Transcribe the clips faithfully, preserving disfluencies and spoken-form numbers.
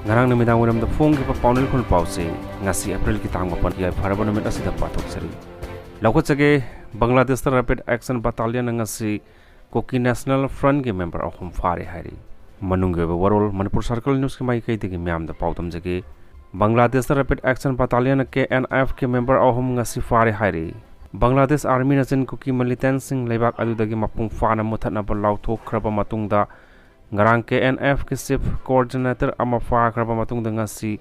ꯉꯔꯥꯡ ꯅꯨꯃꯤꯗꯥꯡ ꯋꯥꯏꯔꯝꯗ ꯐꯣꯡꯈꯤꯕ ꯄꯥꯎꯅꯦꯜ ꯈꯨꯟ ꯄꯥꯎꯁꯤ ꯉꯁꯤ ꯑꯦꯄ꯭ꯔꯤꯜꯒꯤ ꯇꯥꯡ ꯃꯥꯄꯟ ꯌꯥꯏꯐꯔꯕ ꯅꯨꯃꯤꯠ ꯑꯁꯤꯗ ꯄꯥꯊꯣꯛꯆꯔꯤ꯫ ꯂꯧꯈꯠꯆꯒꯦ꯫ ꯕꯪꯒ꯭ꯂꯥꯗꯦꯁꯇ Rapid Action Battalionꯅ ꯉꯁꯤ Kuki National Frontꯀꯤ member ꯑꯍꯨꯝ ꯐꯥꯔꯦ ꯍꯥꯏꯔꯤ꯫ ꯃꯅꯨꯡꯒꯤ ꯑꯣꯏꯕ ꯋꯥꯔꯣꯜ ꯃꯅꯤꯄꯨꯔ Circle Newsꯀꯤ ꯃꯥꯏꯀꯩꯗꯒꯤ ꯃꯤꯌꯥꯝꯗ ꯄꯥꯎꯗꯝꯖꯒꯦ꯫ ꯕꯪꯒ꯭ꯂꯥꯗꯦꯁꯇ Rapid Action Battalionꯅ K N Fꯀꯤ member ꯑꯍꯨꯝ ꯉꯁꯤ ꯐꯥꯔꯦ ꯍꯥꯏꯔꯤ꯫ ꯕꯪꯒ꯭ꯂꯥꯗꯦꯁ Armyꯅ ꯆꯤꯟ ꯀꯨꯀꯤ militantꯁꯤꯡ ꯂꯩꯕꯥꯛ ꯑꯗꯨꯗꯒꯤ ꯃꯄꯨꯡ ꯐꯥꯅ ꯃꯨꯊꯠꯅꯕ ꯂꯥꯎꯊꯣꯛꯈ꯭ꯔꯕ ꯃꯇꯨꯡꯗ, ꯉꯔꯥꯡ K N Fꯀꯤ chief coordinator ꯑꯃ ꯐꯥꯈ꯭ꯔꯕ ꯃꯇꯨꯡꯗ, ꯉꯁꯤ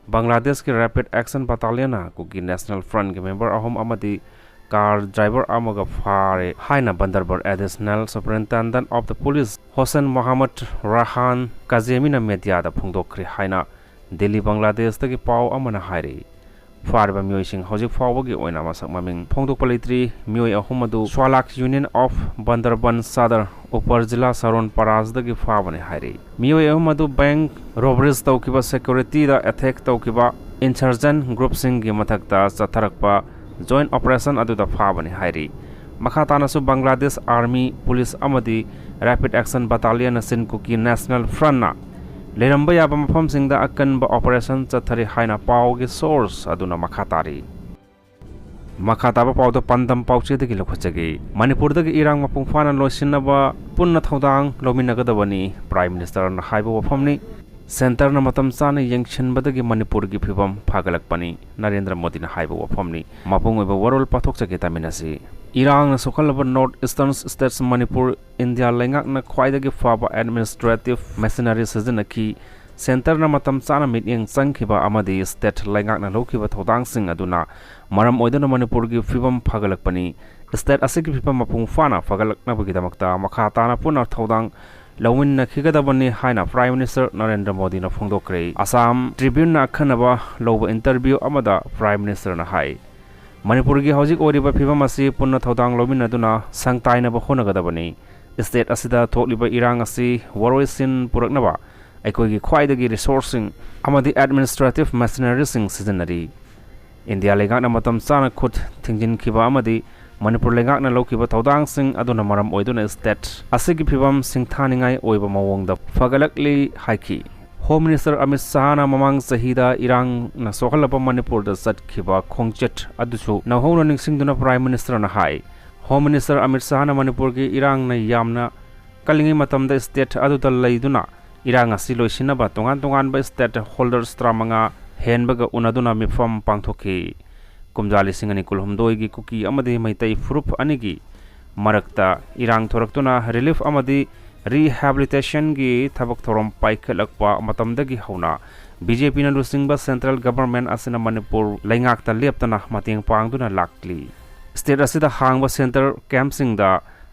ꯕꯪꯒ꯭ꯂꯥꯗꯦꯁꯀꯤ Rapid Action Battalionꯅ Kuki National Frontꯀꯤ member ꯑꯍꯨꯝ ꯑꯃꯗꯤ car driver ꯑꯃꯒ ꯐꯥꯔꯦ ꯍꯥꯏꯅ ꯕꯟꯗꯔꯕꯟ Additional Superintendent of the Police ꯍꯣꯁꯦꯟ ꯃꯣꯍꯥꯃꯗ ꯔꯍꯥꯟ ꯀꯥꯖꯦꯃꯤꯅ mediaꯗ ꯐꯣꯡꯗꯣꯛꯈ꯭ꯔꯦ ꯍꯥꯏꯅ ꯗꯤꯜꯂꯤ, ꯕꯪꯒ꯭ꯂꯥꯗꯦꯁꯇꯒꯤ ꯄꯥꯎ ꯑꯃꯅ ꯍꯥꯏꯔꯤ꯫ ꯐꯥꯔꯤꯕ ꯃꯤꯑꯣꯏꯁꯤꯡ ꯍꯧꯖꯤꯛ ꯐꯥꯎꯕꯒꯤ ꯑꯣꯏꯅ ꯃꯁꯛ ꯃꯃꯤꯡ ꯐꯣꯡꯗꯣꯛꯄ ꯂꯩꯇ꯭ꯔꯤ꯫ ꯃꯤꯑꯣꯏ ꯑꯍꯨꯝ ꯑꯗꯨ ꯁ꯭ꯋꯥꯂꯥꯛ Union of ꯕꯟꯗꯔꯕꯟ ꯁꯥꯗꯔ, ꯎꯄꯔ ꯖꯤꯂꯥ ꯁꯔꯣꯟ ꯄꯔꯥꯖꯗꯒꯤ ꯐꯥꯕꯅꯤ ꯍꯥꯏꯔꯤ꯫ ꯃꯤꯑꯣꯏ ꯑꯍꯨꯝ ꯑꯗꯨ bank robberies ꯇꯧꯈꯤꯕ, securityꯗ attack ꯇꯧꯈꯤꯕ insurgent groupꯁꯤꯡꯒꯤ ꯃꯊꯛꯇ ꯆꯠꯊꯔꯛꯄ joint operation ꯑꯗꯨꯗ ꯐꯥꯕꯅꯤ ꯍꯥꯏꯔꯤ꯫ ꯃꯈꯥ ꯇꯥꯅꯁꯨ ꯕꯪꯒ꯭ꯂꯥꯗꯦꯁ Army, police ꯑꯃꯗꯤ Rapid Action Battalionꯅ ꯆꯤꯟ ꯀꯨꯀꯤ National Frontꯅ ꯂꯩꯔꯝꯕ ꯌꯥꯕ ꯃꯐꯝꯁꯤꯡꯗ ꯑꯀꯟꯕ operation ꯆꯠꯊꯔꯤ ꯍꯥꯏꯅ ꯄꯥꯎꯒꯤ source ꯑꯗꯨꯅ ꯃꯈꯥ ꯇꯥꯔꯤ꯫ ꯃꯈꯥ ꯇꯥꯕ ꯄꯥꯎꯗ ꯄꯥꯟꯗꯝ ꯄꯥꯎꯆꯦꯗꯒꯤ ꯂꯧꯈꯠꯆꯒꯦ꯫ ꯃꯅꯤꯄꯨꯔꯗꯒꯤ ꯏꯔꯥꯡ ꯃꯄꯨꯡ ꯐꯥꯅ ꯂꯣꯏꯁꯤꯟꯅꯕ ꯄꯨꯟꯅ ꯊꯧꯗꯥꯡ ꯂꯧꯃꯤꯟꯅꯒꯗꯕꯅꯤ, Prime Ministerꯅ ꯍꯥꯏꯕ ꯋꯥꯐꯝꯅꯤ꯫ Centreꯅ ꯃꯇꯝ ꯆꯥꯅ ꯌꯦꯡꯁꯤꯟꯕꯗꯒꯤ ꯃꯅꯤꯄꯨꯔꯒꯤ ꯐꯤꯕꯝ ꯐꯒꯠꯂꯛꯄꯅꯤ, ꯅꯔꯦꯟꯗ꯭ꯔ ꯃꯣꯗꯤꯅ ꯍꯥꯏꯕ ꯋꯥꯐꯝꯅꯤ꯫ ꯃꯄꯨꯡ ꯑꯣꯏꯕ ꯋꯥꯔꯣꯜ ꯄꯥꯊꯣꯛꯆꯒꯦ, ꯇꯥꯃꯤꯟꯅꯁꯤ꯫ ꯏꯔꯥꯡꯅ ꯁꯣꯛꯍꯜꯂꯕ North Eastern States Manipur, India ꯂꯩꯉꯥꯛꯅ ꯈ꯭ꯋꯥꯏꯗꯒꯤ ꯐꯕ administrative machinery ꯁꯤꯖꯤꯟꯅꯈꯤ꯫ Centreꯅ ꯃꯇꯝ ꯆꯥꯅ ꯃꯤꯠꯌꯦꯡ ꯆꯪꯈꯤꯕ ꯑꯃꯗꯤ state ꯂꯩꯉꯥꯛꯅ ꯂꯧꯈꯤꯕ ꯊꯧꯗꯥꯡꯁꯤꯡ ꯑꯗꯨꯅ ꯃꯔꯝ ꯑꯣꯏꯗꯨꯅ ꯃꯅꯤꯄꯨꯔꯒꯤ ꯐꯤꯕꯝ ꯐꯒꯠꯂꯛꯄꯅꯤ꯫ State ꯑꯁꯤꯒꯤ ꯐꯤꯕꯝ ꯃꯄꯨꯡ ꯐꯥꯅ ꯐꯒꯠꯂꯛꯅꯕꯒꯤꯗꯃꯛꯇ ꯃꯈꯥ ꯇꯥꯅ ꯄꯨꯟꯅ ꯊꯧꯗꯥꯡ ꯂꯧꯃꯤꯟꯅꯈꯤꯒꯗꯕꯅꯤ ꯍꯥꯏꯅ Prime Minister ꯅꯔꯦꯟꯗ꯭ꯔ ꯃꯣꯗꯤꯅ ꯐꯣꯡꯗꯣꯛꯈ꯭ꯔꯦ꯫ ꯑꯁꯥꯝ Tribuneꯅ ꯑꯈꯟꯅꯕ ꯂꯧꯕ interview ꯑꯃꯗ Prime Ministerꯅ ꯍꯥꯏ, ꯃꯅꯤꯄꯨꯔꯒꯤ ꯍꯧꯖꯤꯛ ꯑꯣꯏꯔꯤꯕ ꯐꯤꯕꯝ ꯑꯁꯤ ꯄꯨꯟꯅ ꯊꯧꯗꯥꯡ ꯂꯧꯃꯤꯟꯅꯗꯨꯅ ꯁꯪ ꯇꯥꯏꯅꯕ ꯍꯣꯠꯅꯒꯗꯕꯅꯤ꯫ State ꯑꯁꯤꯗ ꯊꯣꯛꯂꯤꯕ ꯏꯔꯥꯡ ꯑꯁꯤ ꯋꯥꯔꯣꯏꯁꯤꯟ ꯄꯨꯔꯛꯅꯕ ꯑꯩꯈꯣꯏꯒꯤ ꯈ꯭ꯋꯥꯏꯗꯒꯤ resourceꯁꯤꯡ ꯑꯃꯗꯤ administrative machineryꯁꯤꯡ ꯁꯤꯖꯤꯟꯅꯔꯤ꯫ ꯏꯟꯗꯤꯌꯥ ꯂꯩꯉꯥꯛꯅ ꯃꯇꯝ ꯆꯥꯅ ꯈꯨꯠ ꯊꯤꯡꯖꯤꯟꯈꯤꯕ ꯑꯃꯗꯤ ꯃꯅꯤꯄꯨꯔ ꯂꯩꯉꯥꯛꯅ ꯂꯧꯈꯤꯕ ꯊꯧꯗꯥꯡꯁꯤꯡ ꯑꯗꯨꯅ ꯃꯔꯝ ꯑꯣꯏꯗꯨꯅ state ꯑꯁꯤꯒꯤ ꯐꯤꯕꯝ ꯁꯤꯡꯊꯥꯅꯤꯡꯉꯥꯏ ꯑꯣꯏꯕ ꯃꯑꯣꯡꯗ ꯐꯒꯠꯂꯛꯂꯤ ꯍꯥꯏꯈꯤ꯫ Home Minister Amit Shahꯅ ꯃꯃꯥꯡ ꯆꯍꯤꯗ ꯏꯔꯥꯡꯅ ꯁꯣꯛꯍꯜꯂꯕ ꯃꯅꯤꯄꯨꯔꯗ ꯆꯠꯈꯤꯕ ꯈꯣꯡꯆꯠ ꯑꯗꯨꯁꯨ ꯅꯧꯍꯧꯅ ꯅꯤꯡꯁꯤꯡꯗꯨꯅ Prime Ministerꯅ ꯍꯥꯏ, Home Minister Amit Shahꯅ ꯃꯅꯤꯄꯨꯔꯒꯤ ꯏꯔꯥꯡꯅ ꯌꯥꯝꯅ ꯀꯜꯂꯤꯉꯩ ꯃꯇꯝꯗ state ꯑꯗꯨꯗ ꯂꯩꯗꯨꯅ ꯏꯔꯥꯡ ꯑꯁꯤ ꯂꯣꯏꯁꯤꯟꯅꯕ ꯇꯣꯉꯥꯟ ꯇꯣꯉꯥꯟꯕ stakeholders ꯇꯔꯥꯃꯉꯥ ꯍꯦꯟꯕꯒ ꯎꯅꯗꯨꯅ ꯃꯤꯐꯝ ꯄꯥꯡꯊꯣꯛꯈꯤ꯫ ꯀꯨꯝꯖꯥ ꯂꯤꯁꯤꯡ ꯑꯅꯤ ꯀꯨꯟꯍꯨꯝꯗꯣꯏꯒꯤ ꯀꯨꯀꯤ ꯑꯃꯗꯤ ꯃꯩꯇꯩ ꯐꯨꯔꯨꯞ ꯑꯅꯤꯒꯤ ꯃꯔꯛꯇ ꯏꯔꯥꯡ ꯊꯣꯔꯛꯇꯨꯅ relief ꯑꯃꯗꯤ rehabilitationꯒꯤ ꯊꯕꯛ ꯊꯧꯔꯝ ꯄꯥꯏꯈꯠꯂꯛꯄ ꯃꯇꯝꯗꯒꯤ ꯍꯧꯅ BJPꯅ ꯂꯨꯆꯤꯡꯕ central government ꯑꯁꯤꯅ ꯃꯅꯤꯄꯨꯔ ꯂꯩꯉꯥꯛꯇ ꯂꯦꯞꯇꯅ ꯃꯇꯦꯡ ꯄꯥꯡꯗꯨꯅ ꯂꯥꯛꯂꯤ꯫ State ꯑꯁꯤꯗ ꯍꯥꯡꯕ centre campꯁꯤꯡꯗ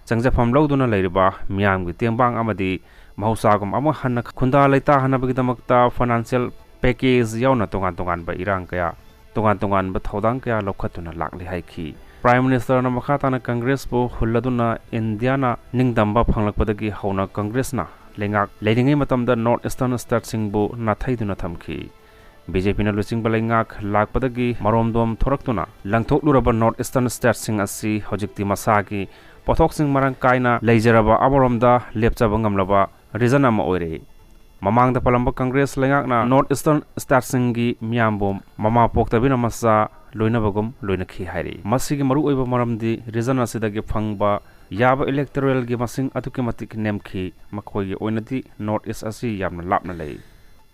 ꯆꯪꯖꯐꯝ ꯂꯧꯗꯨꯅ ꯂꯩꯔꯤꯕ ꯃꯤꯌꯥꯝꯒꯤ ꯇꯦꯡꯕꯥꯡ ꯑꯃꯗꯤ ꯃꯍꯧꯁꯥꯒꯨꯝ ꯑꯃꯨꯛ ꯍꯟꯅ ꯈꯨꯟꯗꯥ ꯂꯩꯇꯥꯍꯟꯅꯕꯒꯤꯗꯃꯛꯇ financial package ꯌꯥꯎꯅ ꯇꯣꯉꯥꯟ ꯇꯣꯉꯥꯟꯕ ꯏꯔꯥꯡ ꯀꯌꯥ, ꯇꯣꯉꯥꯟ ꯇꯣꯉꯥꯟꯕ ꯊꯧꯗꯥꯡ ꯀꯌꯥ ꯂꯧꯈꯠꯇꯨꯅ ꯂꯥꯛꯂꯤ ꯍꯥꯏꯈꯤ꯫ Prime Ministerꯅ ꯃꯈꯥ ꯇꯥꯅ Congressꯄꯨ ꯍꯨꯜꯂꯗꯨꯅ ꯏꯟꯗꯤꯌꯥꯅ ꯅꯤꯡꯇꯝꯕ ꯐꯪꯂꯛꯄꯗꯒꯤ ꯍꯧꯅ Congressꯅ ꯂꯩꯉꯥꯛ ꯂꯩꯔꯤꯉꯩ ꯃꯇꯝꯗ North Eastern stateꯁꯤꯡꯕꯨ ꯅꯥꯊꯩꯗꯨꯅ ꯊꯝꯈꯤ꯫ BJPꯅ ꯂꯨꯆꯤꯡꯕ ꯂꯩꯉꯥꯛ ꯂꯥꯛꯄꯗꯒꯤ ꯃꯔꯣꯝꯗꯣꯝ ꯊꯣꯔꯛꯇꯨꯅ ꯂꯪꯊꯣꯛꯂꯨꯔꯕ North Eastern stateꯁꯤꯡ ꯑꯁꯤ ꯍꯧꯖꯤꯛꯇꯤ ꯃꯁꯥꯒꯤ ꯄꯣꯠꯊꯣꯛꯁꯤꯡ ꯃꯔꯥꯡ ꯀꯥꯏꯅ ꯂꯩꯖꯔꯕ ꯑꯃꯔꯣꯝꯗ ꯂꯦꯞꯆꯕ ꯉꯝꯂꯕ region ꯑꯃ ꯑꯣꯏꯔꯦ꯫ ꯃꯃꯥꯡꯗ ꯄꯥꯜꯂꯝꯕ Congress ꯂꯩꯉꯥꯛꯅ North Eastern stateꯁꯤꯡꯒꯤ ꯃꯤꯌꯥꯝꯕꯨ ꯃꯃꯥ ꯄꯣꯛꯇꯕꯤꯅ ꯃꯆꯥ ꯂꯣꯏꯅꯕꯒꯨꯝ ꯂꯣꯏꯅꯈꯤ ꯍꯥꯏꯔꯤ꯫ ꯃꯁꯤꯒꯤ ꯃꯔꯨꯑꯣꯏꯕ ꯃꯔꯝꯗꯤ region ꯑꯁꯤꯗꯒꯤ ꯐꯪꯕ ꯌꯥꯕ electoralꯒꯤ ꯃꯁꯤꯡ ꯑꯗꯨꯛꯀꯤ ꯃꯇꯤꯛ ꯅꯦꯝꯈꯤ꯫ ꯃꯈꯣꯏꯒꯤ ꯑꯣꯏꯅꯗꯤ North East ꯑꯁꯤ ꯌꯥꯝꯅ ꯂꯥꯞꯅ ꯂꯩ꯫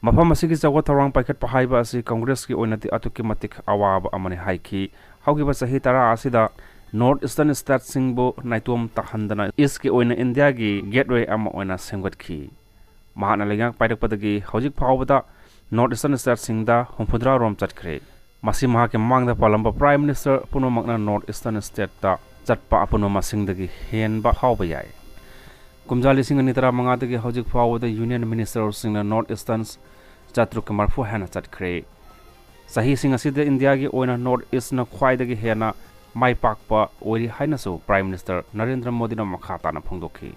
ꯃꯐꯝ ꯑꯁꯤꯒꯤ ꯆꯥꯎꯈꯠ ꯊꯧꯔꯥꯡ ꯄꯥꯏꯈꯠꯄ ꯍꯥꯏꯕ ꯑꯁꯤ Congressꯀꯤ ꯑꯣꯏꯅꯗꯤ ꯑꯗꯨꯛꯀꯤ ꯃꯇꯤꯛ ꯑꯋꯥꯕ ꯑꯃꯅꯤ ꯍꯥꯏꯈꯤ꯫ ꯍꯧꯈꯤꯕ ꯆꯍꯤ ꯇꯔꯥ ꯑꯁꯤꯗ North Eastern stateꯁꯤꯡꯕꯨ ꯅꯥꯏꯇꯣꯝ ꯇꯥꯍꯟꯗꯅ Eastꯀꯤ ꯑꯣꯏꯅ ꯏꯟꯗꯤꯌꯥꯒꯤ gateway ꯑꯃ ꯑꯣꯏꯅ ꯁꯦꯝꯒꯠꯈꯤ꯫ ꯃꯍꯥꯛꯅ ꯂꯩꯉꯥꯛ ꯄꯥꯏꯔꯛꯄꯗꯒꯤ ꯍꯧꯖꯤꯛ ꯐꯥꯎꯕꯗ North Eastern stateꯁꯤꯡꯗ ꯍꯨꯝꯐꯨꯇꯔꯥ ꯔꯣꯝ ꯆꯠꯈ꯭ꯔꯦ꯫ ꯃꯁꯤ ꯃꯍꯥꯛꯀꯤ ꯃꯃꯥꯡꯗ ꯄꯥꯜꯂꯝꯕ Prime Minister ꯄꯨꯝꯅꯃꯛꯅ North Eastern stateꯇ ꯆꯠꯄ ꯑꯄꯨꯟꯕ ꯃꯁꯤꯡꯗꯒꯤ ꯍꯦꯟꯕ ꯐꯥꯎꯕ ꯌꯥꯏ꯫ ꯀꯨꯝꯖꯥ ꯂꯤꯁꯤꯡ ꯑꯅꯤ ꯇꯔꯥꯃꯉꯥꯗꯒꯤ ꯍꯧꯖꯤꯛ ꯐꯥꯎꯕꯗ Union Ministerꯁꯤꯡꯅ North Eastern ꯆꯥꯇ꯭ꯔꯨꯛꯀ ꯃꯔꯤꯐꯨ ꯍꯦꯟꯅ ꯆꯠꯈ꯭ꯔꯦ꯫ ꯆꯍꯤꯁꯤꯡ ꯑꯁꯤꯗ ꯏꯟꯗꯤꯌꯥꯒꯤ ꯑꯣꯏꯅ North Eastꯅ ꯈ꯭ꯋꯥꯏꯗꯒꯤ ꯍꯦꯟꯅ ꯃꯥꯏ ꯄꯥꯛꯄ ꯑꯣꯏꯔꯤ ꯍꯥꯏꯅꯁꯨ Prime Minister ꯅꯔꯦꯟꯗ꯭ꯔ ꯃꯣꯗꯤꯅ ꯃꯈꯥ ꯇꯥꯅ ꯐꯣꯡꯗꯣꯛꯈꯤ꯫